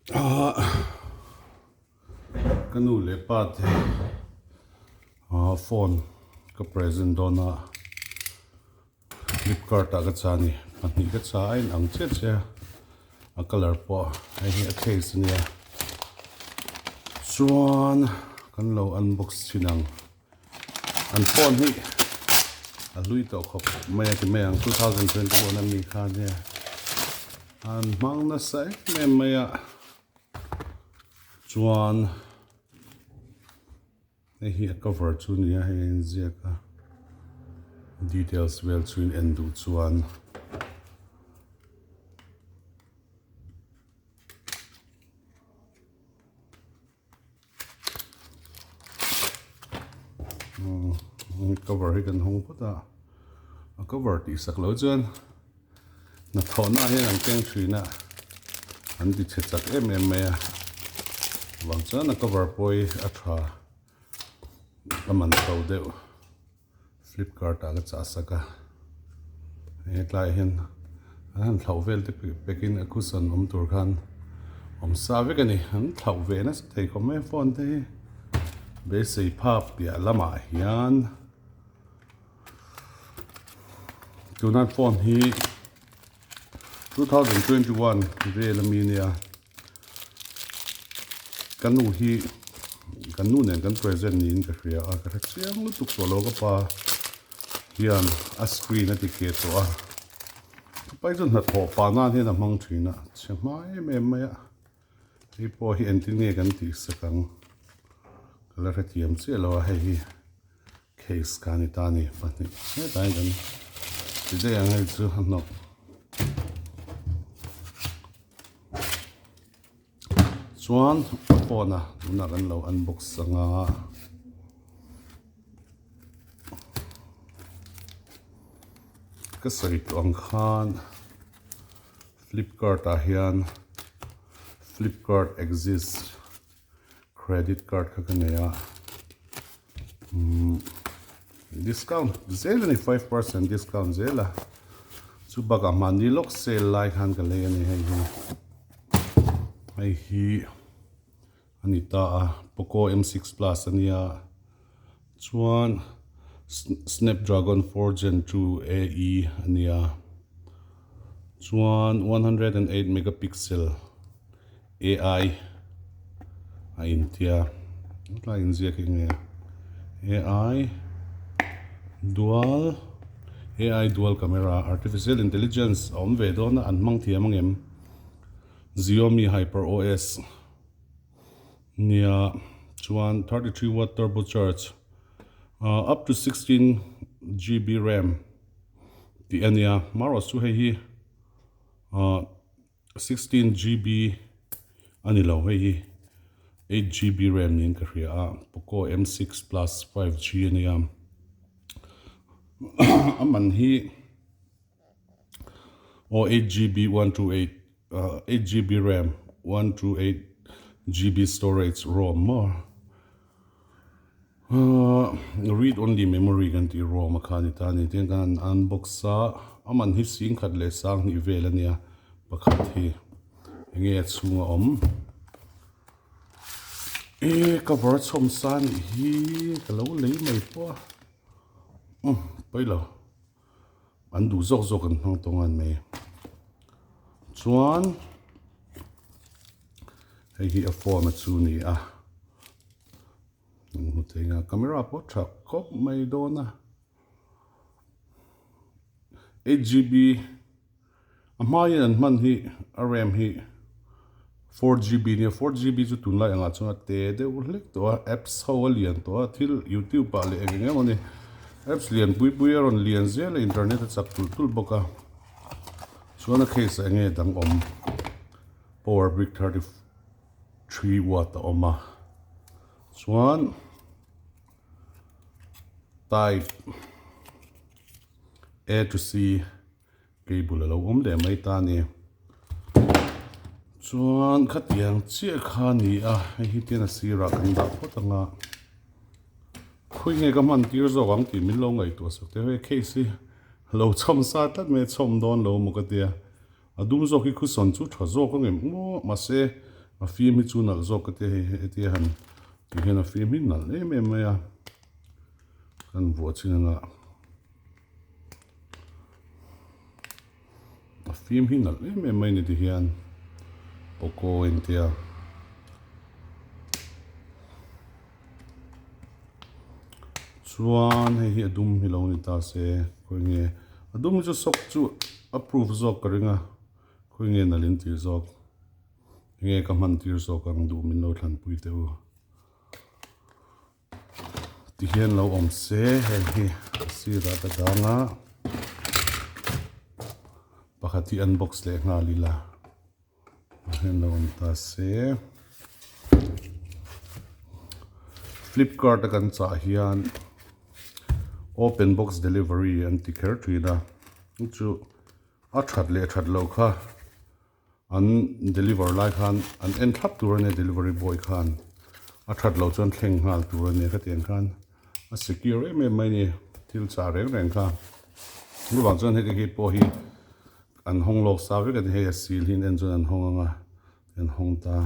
Ahh ka nu leh pa te ahh phone ka present dawn a flipkart ah ka cha a ni pahnih ka cha a inang chiah chiah a a colour pawh hei hi a case a nia chuan kan lo unbox thin ang. An phone hi a hlui tawh khawp mai a ti mai ang 2021 ami kha nia an hmang nasa em em mai a chuan hei hi a cover chu a ni a hei a inziak a details vel chu in en duh chuan. Cover hi kan hawng phawt a a cover tih sak loh chuan hnathawhna ah hian an keng thin a an ti chhe chak em em mai a vang chuan a cover pawh hi a tha a man to deuh. Flipkart ah ka chah sak a hetlai ah hian an han thlauh vel te pek in a cushion awm tur khan awm sa vek a ni an thlauh ve nasa thei khawp mai a phone te hi beisei phak piah lamah hian tuna phone hi 2021 vel ami ania. Ka nu hi kan nu nen kan present niin ka hria a ka hre chiang lutuk tawh lo ka pa hian a screen a ti keh tawh a ka pa hi chuan hnathawh pah nan hian a hmang thin a chhe hma em em mai a hei pawh hi engtin nge kan tih sak ang ka la hrethiam chiah lo a hei hi case ka ni ta a ni pahnih hetah hian kan ti daih ang hei chu a hnawk. Chuan a phone a tunah kan lo unbox ang a ka sawi tawh ang khan flipkart ah hian flipkart exist credit card kha ka nei a umm discount zel a ni 5% discount zel a chu bakah mahni lawk sale lai khan ka lei a ni hei hi hei hi a ni ta a poco m6 plus a nia chuan snapdragon 4 gen 2 ae a nia chuan 108 megapixel. AI a intia tlai inziak hi enge AI dual AI dual camera artificial intelligence a awm ve dawn a an hmang thiam ang em Xiaomi Hyper OS nia chuan 33 watt turbo charge up to 16 GB ram tih a nia marawh chu hei hi ahh. 16 GB a ni lo hei hi 8 GB ram niin ka hria a Poco M6 plus 5G a nia a man hi aw 8 GB 128 8 GB ram 128 GB storage rom maw Read only memory kan tih rom a kha a ni ta a ni. Tihian kan han unbox a, a man hi singkhat leh sanghnih vel a nia pakhat hi enge a chhung a awm. E cover a chhawm sa a nih hi ka lo lei mai pawh a umm pawi lo an duh zawk zawk an hmang tawng a ni mai. Chuan hei hi a phone a chu a ni a. Hmu thei nga camera pawh tha khawp mai dawn a 8GB a hma hian an hman hi a ram hi 4GB nia 4GB chu tunlai angah chuan a te deuh hlek tawh a apps ho a lian tawh a thil youtube ah leh eng eng emaw ni apps lian pui pui a rawn lian zel a internet a chak tulh tulh bawk a chuan a case ah enge dang awm power brick 33 watt a awm a chuan type A to C cable a lo awm leh mai ta a ni chuan khatiang chiah kha a ni a hei hi tian a sirah kan dah phawt ang a khawi nge ka hman tir zawk ang tih min lo ngaihtuah sak teh hei case hi lo chhawm sa tlat mai a chhawm dawn lo maw ka tia. A dum zawk hi cushion chu tha zawk ang em maw mahse A fim hi chu nalh zawk ka tia hei hetia han ti hian a fim hi nalh em em mai a kan vuah chin anga a fim hi nalh em em mai ni ti hian poco engtia chuan hei hi a dum hi lo ni ta se khawi nge a dum hi chu sock chu a proof zawk ka ring a khawi nge nalh in tih zawk. Enge ka hman tir zawk ang duh min lo thlanpui teh u. Tihian lo awm se heng hi a sirah ka dang a, pakhat hi unbox leh nghal ila hian lo awm ta se. Flipkart a kan chah hian open box delivery an ti kher thin a, chu a that leh that loh kha. An deliver lai khan an en thlap tur a nia delivery boy khan a that loh chuan thleng nghal tur a nia khatiang khan a secure em em mai a ni thil chah reng reng kha chuvang chuan heti khi pawh hi an hawng lawk sa vek a ni hei a seal hi an en chuan an hawng ang a an hawng ta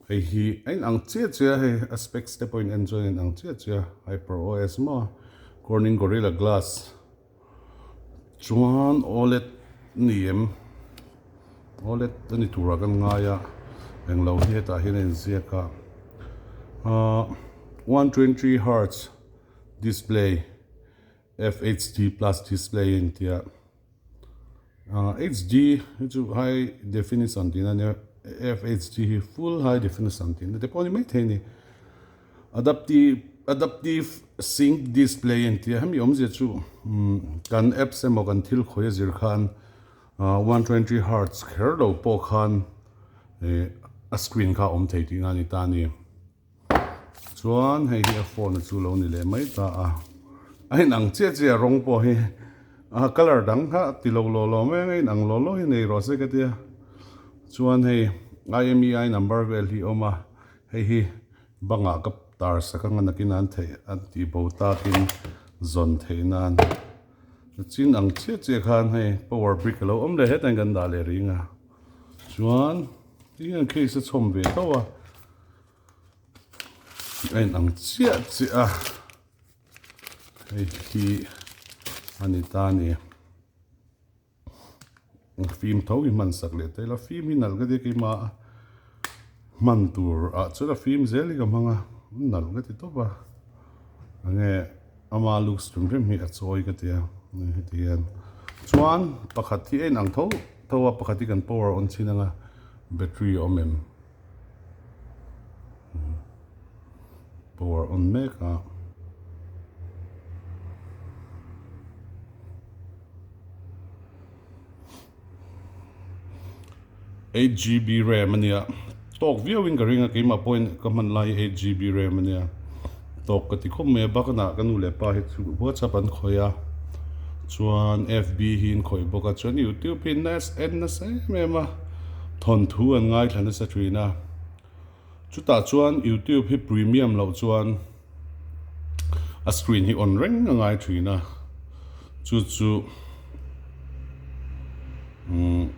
hei hi a inang chiah chiah a hei a specs te pawh in en chuan a inang chiah chiah a hyper os maw corning gorilla glass. Chuan OLED ni em? OLED a ni turah kan ngai a, englo hi hetah hian a inziak a. Ahh 120 hertz display FHD plus display a intia. Ahh HD hi chu high definition tihna a nia, FHD hi full high definition tihna te pawh a ni maithei a ni. Adaptive adaptive sync display an tih a hemi awmzia chu kan apps emaw kan thil khawi a zir khan 120 hertz kher lo pawh khan ih a screen kha a awm thei tihna a ni ta a ni. Chuan hei hi a phone a chu lo ni leh mai ta a, a inang chiah chiah rawng pawh hi a colour dang kha ti lo law law mai ang a inang law law hi nei rawh se ka tia. Chuan hei IMEI number vel hi a awm a. Hei hi bangah ka tar sak anga nakin an theih an tih bo takin zawn theih nan chin ang chiah chiah khan hei power brick a lo awm leh hetah hian kan dah leh ring a chuan ti hian case a chhawm ve tho a a in ang chiah chiah a hei hi a ni ta a ni. Fim tho hi hman sak leh ta ila fim hi nalh ka ti a keimah hman tur ah chuan a fim zel hi ka hmang a nalh ka ti tawp a enge ama looks hrim hrim hi a chawi ka ti a heti hian chuan pakhat hi a inang tho tho a pakhat hi kan power on chin anga battery a awm em power on mek a. 8GB ram a nia tawk viau in ka ring a keimah pawhin ka hman lai hi 8GB ram a nia tawk ka ti khawp mai a bakana ka nu leh pa hi chu whatsapp an khawih a chuan fb hi an khawih bawk a chuan youtube hi en nasa em em a thawnthu an ngaithla nasa thin a. Chutah chuan YouTube hi premium loh chuan a screen hi on reng a ngai thin a, chu chu umm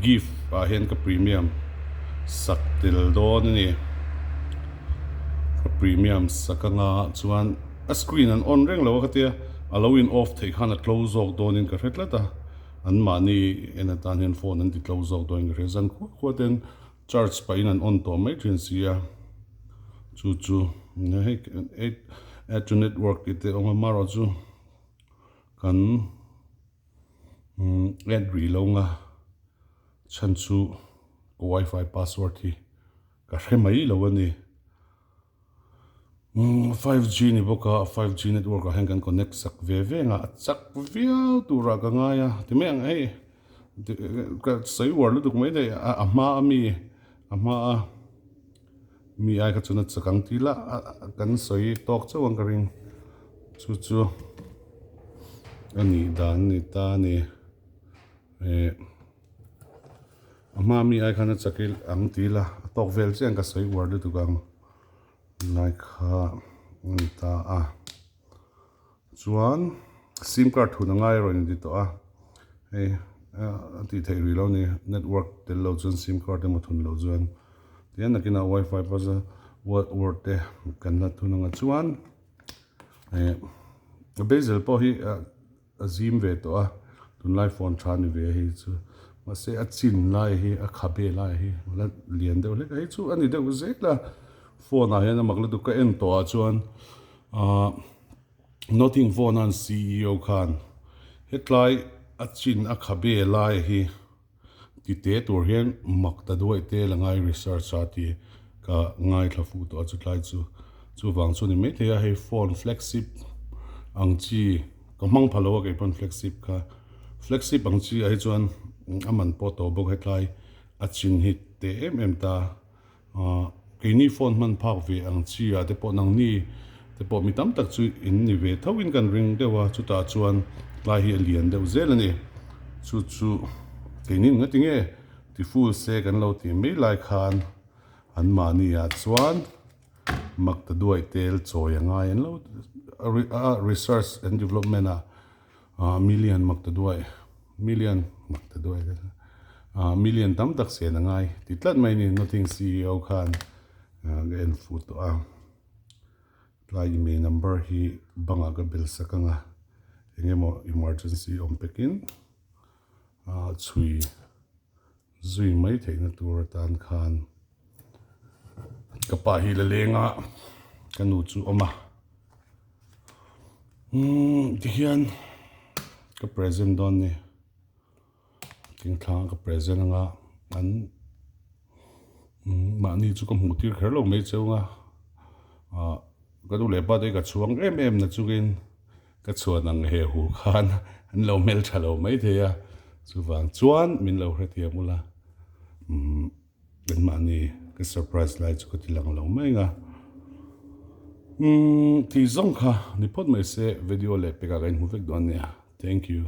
gift ah hian ka premium sak tel dawn a ni. Ka premium sak anga chuan a screen an on reng lo a khatia a lo in off theih khan a tlo zawk dawnin ka hre tlat a, anmahni en atan hian phone an ti tlo zawk dawnin ka hre zan khuah khuah ten. Charge pahin an on tawh mai thin si a, chu chu hei add to network tih te a awm a, amaherawhchu kan add rih lo ang a, chhan chu ka wifi password hi ka hre mai lo a ni. 5G ni bawk a, 5G network ah hian kan connect sak ve ve ang a, a chak viau turah ka ngai a, ti mai ang hei ka sawi uar lutuk mai thei a a hma a mi a hma a mi ai kha chuan a chak ang tih lah kan sawi tawk chauh ang ka ring chu chu a nih dan a ni ta a ni eh. A hma mi ai khan a chak ang ti ila a tawk vel chiah ang ka sawi uar lutuk ang lai kha a ni ta a chuan sim card thun a ngai erawh in ti tawh a hei a tih theih rih lo a ni network tel lo chuan sim card emaw thun loh chuan. Tihian nakinah wifi pawh word te kan la thun anga chuan eh a bezel pawh hi a zim ve tawh a tunlai phone tha ni ve hei chu mahse a chin lai hi a khabe lai hi la lian deuh hlek a hei chu a ni deuh zel a phone ah hian a mak lutuk ka en tawh ah chuan ahh Nothing phone an C_E_O khan hetlai a chin a khabe lai hi. Ti te tur hian mak ta duai te la ngai research a ti ka ngaithla fuh tawh a chutlai chu chuvang chu ni maithei a hei phone flagship ang chi ka hmang pha lo a kei pawn flagship kha flagship ang chi ah hi chuan a man pawh tawh bawk hetlai a chin hi te em em ta. Ahh keini phone hman phak ve ang chi ah te pawh nangni te pawh mi tam tak chu in ni ve tho in kan ring deuh a chutah chuan tlai hi a lian deuh zel a ni chu chu keini nga tinge ti full se kan lo tih mai lai khan an mahni ah chuan mak ta duai tel chawi a ngai an lo a research and development ah. Ah million mak ta duai million mak ta duai te ah million tam tak sen a ngai ti tlat mai ni nothing ceo khan ah ka en fuh tawh a tlai email number hi bangah ka bel sak ang a eng emaw emergency awm pekin ah chhui zui mai theihna tur atan khan ka pa hi la leng a ka nu chu awm a umm tihian ka present dawn ni thingthlang ka present anga an umm mahni chu ka hmuh tir kher lo mai cheu anga ah ka nu leh pa te hi ka chhuang em em na chungin Ka chhuan ang he hu khan an lo hmel tha lo mai thei a, chuvang chuan min lo hrethiam ula, umm anmahni ka surprise lai chu ka ti lang lo mai ang a, umm tih zawng kha ni phawt mai se video leh pekah ka inhmu vek dawn nia, thank you.